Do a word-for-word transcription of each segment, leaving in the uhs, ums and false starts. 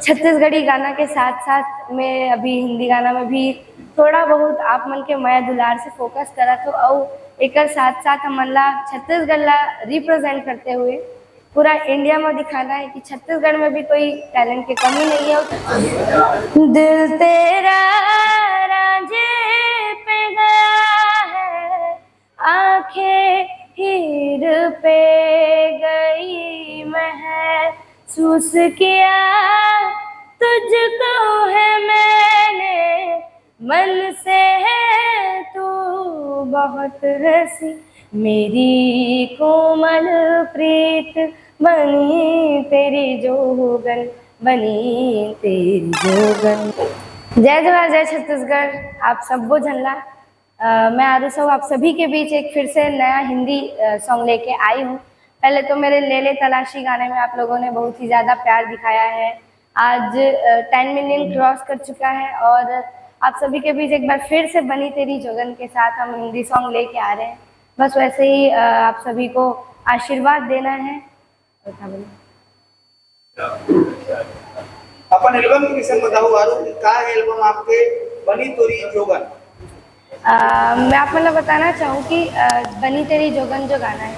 छत्तीसगढ़ी गाना के साथ साथ मैं अभी हिंदी गाना में भी थोड़ा बहुत आप मन के मया दुलार से फोकस करत हो, अउ एकर साथ साथ हमन ला छत्तीसगढ़ ला रिप्रेजेंट करते हुए पूरा इंडिया में दिखाना है कि छत्तीसगढ़ में भी कोई टैलेंट की कमी नहीं है। दिल तेरा रांझे पे गया है, आंखें हीर पे गई, महसूस किया तुझको है मैंने, मन से है तू बहुत हंसी, मेरी कोमल प्रीत बनी तेरी जोगन, बनी तेरी जोगन। जय जोहार, जय छत्तीसगढ़, आप सबो झन ला। अ, मैं आरू साहू आप सभी के बीच एक फिर से नया हिंदी सॉन्ग लेके आई हूँ। पहले तो मेरे ले ले तलाशी गाने में आप लोगों ने बहुत ही ज़्यादा प्यार दिखाया है। आज टेन मिलियन क्रॉस कर चुका है और आप सभी के बीच एक बार फिर से बनी तेरी जोगन के साथ हम हिंदी सॉन्ग लेके आ रहे हैं। बस वैसे ही अ, आप सभी को आशीर्वाद देना है। और क्या बोलूं? अपन एल्बम के विषय में बताओ आरू, का है एल्बम आपके बनी तेरी जोगन? अ, मैं आप मन ला बताना चाहूँ कि अ, बनी तेरी जोगन जो गाना है,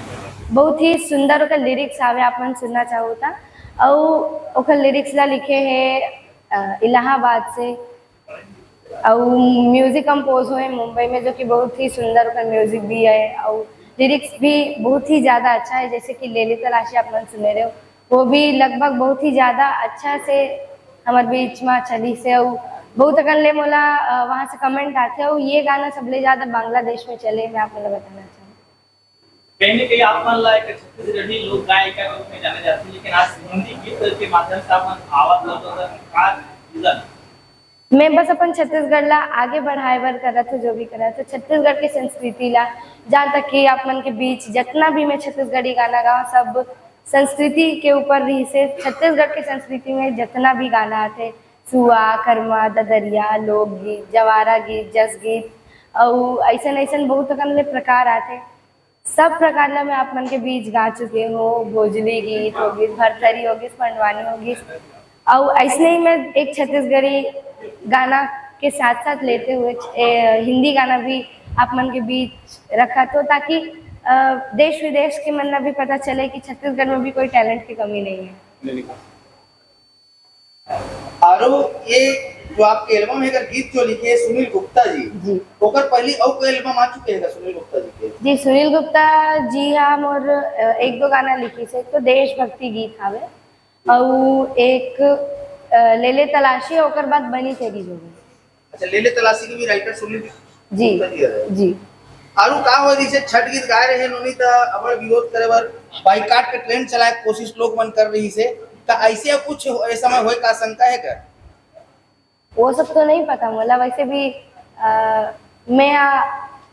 बहुत ही सुंदर ओकर लिरिक्स आवे, आप मन सुनना चाहू त। अउ ओकर लिरिक्स ला लिखे है अ, इलाहाबाद से, अउ म्यूजिक कंपोज हुए मुंबई में, जो कि बहुत ही सुंदर ओकर म्यूजिक भी है, अउ लिरिक्स भी बहुत ही ज़्यादा अच्छा है। जैसे कि ले ले तलाशी आप मन सुने रहे हो, वो भी लगभग बहुत ही ज़्यादा अच्छा से हमर बीच में चली से, अउ बहुत अकन ले मोला अ, वहाँ से कमेंट आथे, अउ ये गाना सबले ज़्यादा बांग्लादेश में चले, मैं आप मन ला बताना चाहूँ। कहीं ना कहीं आप मन ला एक छत्तीसगढ़ी लोक गायिका के रूप में जाने जाते हैं, लेकिन आज हिंदी गीत के माध्यम से आप मन आवत हो तो का रीजन? मैं बस अपन छत्तीसगढ़ ला आगे बढ़ाए बर करत हो, जो भी करत हो, छत्तीसगढ़ के संस्कृति ला, जहाँ तक कि आप मन के बीच जितना भी मैं छत्तीसगढ़ी गाना गाऊँ, सब संस्कृति के ऊपर रही से। छत्तीसगढ़ के संस्कृति में जितना भी गाना आथे, सुआ, करमा, ददरिया, लोकगीत, जवारा गीत, जस गीत, अउ ऐसन ऐसन बहुत अकन ले प्रकार आथे। सब प्रकार ला मैं आप मन के बीच गा चुके हो, भोजली गीत हो गिस, भरथरी हो गिस, पंडवानी हो गिस, अउ ऐसने ही मैं एक छत्तीसगढ़ी गाना के साथ साथ लेते हुए ए, हिंदी गाना भी आप मन के बीच रखत हो, ताकि अ, देश विदेश के मन ला भी पता चले कि छत्तीसगढ़ में भी कोई टैलेंट की कमी नहीं है। आरो ये जो आपके एल्बम है, अगर गीत जो लिखे हैं सुनील गुप्ता जी, जी। ओकर पहले और कोई एल्बम आ चुके हैं सुनील गुप्ता जी के? जी, सुनील गुप्ता जी हा मोर अ, एक दो गाना लिखिस हे, एक तो देशभक्ति गीत हावे, अउ एक अ, ले ले तलाशी, ओकर बाद बनी तेरी जोगन। अच्छा, ले ले तलाशी के भी राइटर सुनील जी गुप्ता जी है। जी। आरू का हो, जैसे छठ गीत गाए रहे नोनी, त अबड़ विरोध करे बर बाइकाट के ट्रेंड चलाए के कोशिश लोग मन कर रही से, त ऐसे कुछ हो-, ऐसा में होए का आशंका है का? वो सब तो नहीं पता मोला, वैसे भी अ, मैं आ,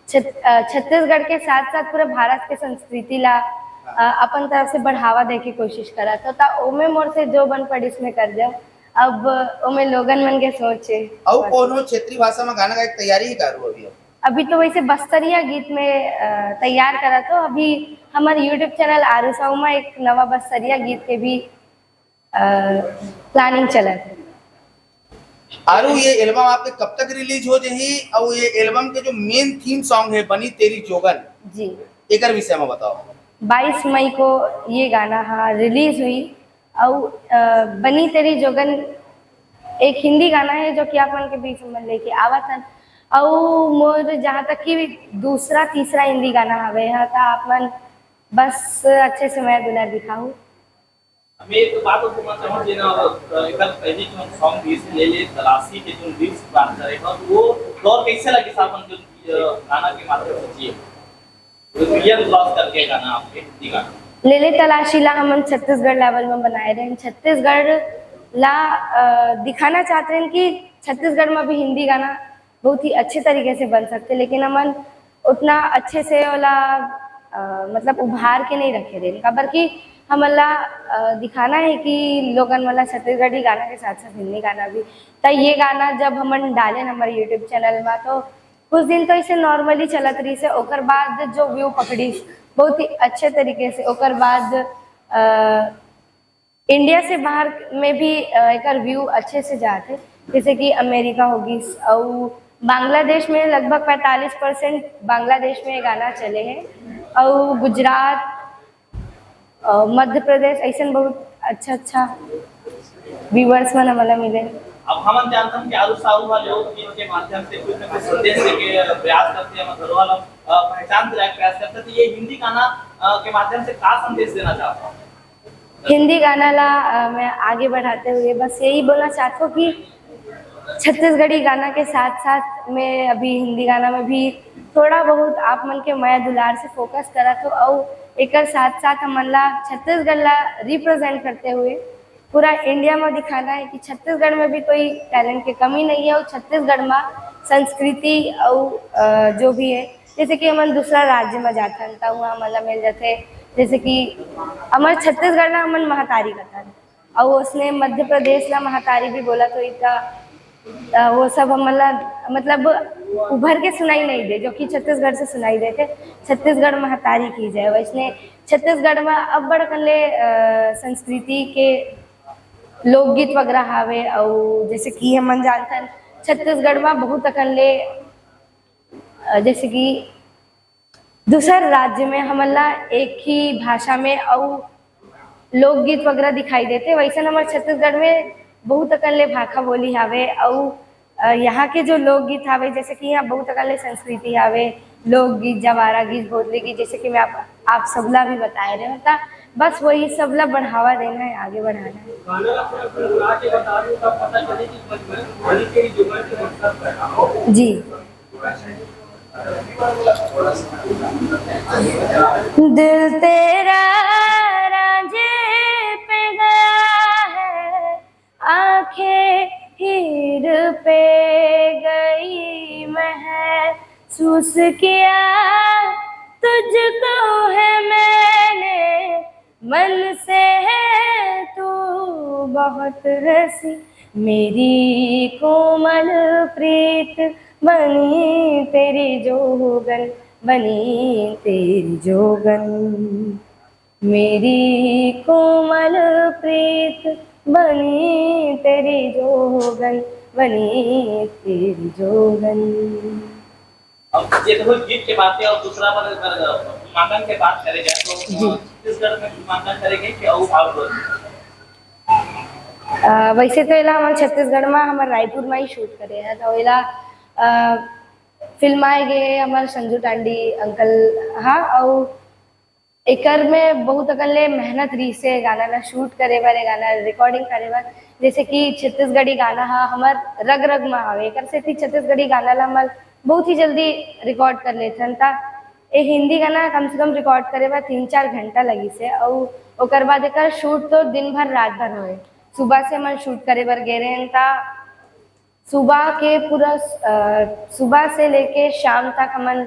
छत, अ, छत्तीसगढ़ के साथ साथ पूरे भारत के संस्कृति ला अ, अपन तरफ से बढ़ावा दे के कोशिश करत हो, त ओमे मोर से जो बन पड़िस मैं कर देव। अब ओमे लोगन मन के सोच है। और कोनो क्षेत्रीय भाषा में गाना गाए के तैयारी ही करू अभी? अभी तो वैसे बस्तरिया गीत में अ, तैयार करत हो। अभी हमारे यूट्यूब चैनल आरू साहू में एक नवा बस्तरिया गीत के भी प्लानिंग चलत है। आरू ये एल्बम आपके कब तक रिलीज हो जाही और ये एल्बम के जो मेन थीम सॉन्ग है बनी तेरी जोगन, जी, एकर विषय में बताओ। बाईस मई को ये गाना हा रिलीज हुई। अउ अ, बनी तेरी जोगन एक हिंदी गाना है जो कि आप मन के बीच में लेके आवत हन। अउ मोर जहाँ तक कि दूसरा तीसरा हिंदी गाना हवे हा, त आप मन बस अच्छे से मैं दुलार दिखाहू। मैं एक बात और पूछना चाहूँ, जेना एक पहली जो सॉन्ग दिस ले ले तलाशी के जो लिरिक्स बात करे, तो वो दौर कैसे लगे साहब, जो गाना के माध्यम से जिए? तो मिलियन क्रॉस करके गाना आपके हिंदी गाना। ले ले तलाशी ला हमन छत्तीसगढ़ लेवल में बनाए रहे। छत्तीसगढ़ ला अ, दिखाना चाहते हैं कि छत्तीसगढ़ में भी हिंदी गाना बहुत ही अच्छे तरीके से बन सकते, लेकिन हमन उतना अच्छे से ओला अ, मतलब उभार के नहीं रखे रहे, काबर कि हमन ला अ, दिखाना है कि लोगन मन ला छत्तीसगढ़ी गाना के साथ साथ हिंदी गाना भी। त ये गाना जब हमन डालेन हमारे यूट्यूब चैनल में, तो कुछ दिन तो इसे नॉर्मली चलत रही से, ओकर बाद जो व्यू पकड़ी बहुत ही अच्छे तरीके से, ओकर बाद अ, इंडिया से बाहर में भी अ, एकर व्यू अच्छे से जात हे, जैसे कि अमेरिका होगी, अउ बांग्लादेश में लगभग पैंतालीस परसेंट बांग्लादेश में ये गाना चले हे, अउ गुजरात, अ, मध्य प्रदेश, ऐसन बहुत अच्छा अच्छा व्यूअर्स मन हमला मिले। अब हमन जानथन कि आरू साहू ह लोकगीत के माध्यम से कुछ न कुछ संदेश देके प्रयास करथे, हमर घरो वाला, अ, पहचान दिलाए के प्रयास करथे, तो ये हिंदी गाना, अ, के माध्यम से का संदेश देना चाहत हव? हिंदी गाना ला, अ, मैं आगे बढ़ाते हुए बस यही बोलना चाहती हूँ कि छत्तीसगढ़ी गाना के साथ साथ में अभी हिंदी गाना में भी थोड़ा बहुत आप मन के मया दुलार से फोकस करत हो, अउ एकर साथ साथ हमन ला छत्तीसगढ़ ला रिप्रेजेंट करते हुए पूरा इंडिया में दिखाना है कि छत्तीसगढ़ में भी कोई टैलेंट के कमी नहीं है, और छत्तीसगढ़ में संस्कृति अउ, अ, जो भी है, जैसे कि हमन दूसरा राज्य में जाथन त वहाँ हमन ला मिल जाथे, जैसे कि हमर छत्तीसगढ़ ला हमन महतारी कथन, अउ उसने मध्य प्रदेश ला महतारी भी बोला तो इतना, अ, वो सब हमन ला मतलब उभर के सुनाई नहीं दे, जो कि छत्तीसगढ़ से सुनाई देथे। छत्तीसगढ़ महतारी की जय। वैसने छत्तीसगढ़ में अब्बड़ अकन ले, अ, संस्कृति के लोकगीत वगैरह हावे, अउ जैसे कि हमन जानथन छत्तीसगढ़ में बहुत अकन ले, अ, जैसे कि दूसर राज्य में हमन ला एक ही भाषा में अउ लोकगीत वगैरह दिखाई देथे, वैसन हमर छत्तीसगढ़ में बहुत अकन ले भाखा बोली हावे, अउ, अ, यहाँ के जो लोकगीत हावे, जैसे कि यहाँ बहुत अकन ले संस्कृति हावे, लोकगीत, जवारा गीत, भोजली गीत, जैसे कि मैं आप, आप सबला भी बताए रहे हूँ, त बस वही सबला बढ़ावा देना है, आगे बढ़ाना है। गाना ला पूरा गुनगुना के बता दूं, तब पता चले कि बचपन भरी तेरी जुबान के मकसद क्या है। जी। दिल तेरा रांझे पे गया है, आंखें हीर पे गई, महसूस किया तुझको है मैंने, मन से है तू बहुत हंसी, मेरी कोमल प्रीत बनी तेरी जोगन, बनी तेरी जोगन, मेरी कोमल प्रीत बनी तेरी जोगन, बनी तेरी जोगन। अब ये तो गीत के बात है, और दूसरा बार अगर फिल्मांकन के बात करे जाए तो, जी। अ, छत्तीसगढ़ में फिल्मांकन करेंगे कि और आउटडोर? अ, वैसे तो एला हमन छत्तीसगढ़ में, हमर रायपुर में ही शूट करे हैं, तो एला, अ, फिल्माए गए हमर संजू टांडी अंकल, हाँ, और एकर में बहुत अकन ले मेहनत रहिसे गाना ला शूट करे बर, ए गाना रिकॉर्डिंग करे बर। जैसे कि छत्तीसगढ़ी गाना ह हमर रग रग म हवे, एकर सेती छत्तीसगढ़ी गाना ला हमन बहुत ही जल्दी रिकॉर्ड कर लेथन। त ए हिंदी गाना कम से कम रिकॉर्ड करे बर तीन चार घंटा लगिसे, अउ ओकर बाद एकर शूट तो दिन भर रात भर होए। सुबह से हमन शूट करे बर गे रहेन, त सुबह के पूरा, अ, सुबह से लेके शाम तक हमन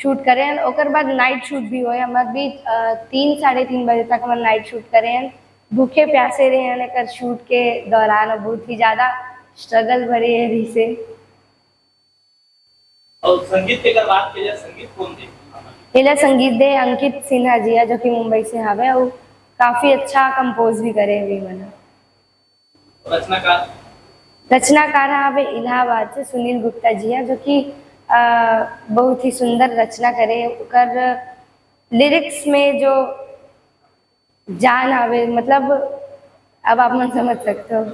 शूट करे हन। ओकर बाद नाइट शूट भी होए, हमर भी, अ, तीन, साढ़े तीन बजे तक हमन नाइट शूट करे हन। भूखे प्यासे रहे हन एकर शूट के दौरान, अउ बहुत ही ज्यादा स्ट्रगल भरे रहिसे। और संगीत के अगर बात की जाए, संगीत कौन दे? एला संगीत दे अंकित सिन्हा जी ह, जो कि मुंबई से हवे, अउ काफी अच्छा कंपोज भी करे हवे मन। रचनाकार? रचनाकार हवे इलाहाबाद से सुनील गुप्ता जी ह, जो कि, अ, बहुत ही सुंदर रचना करे। ओकर लिरिक्स में जो जान हवे, मतलब, अब आप मन समझ सकते हो।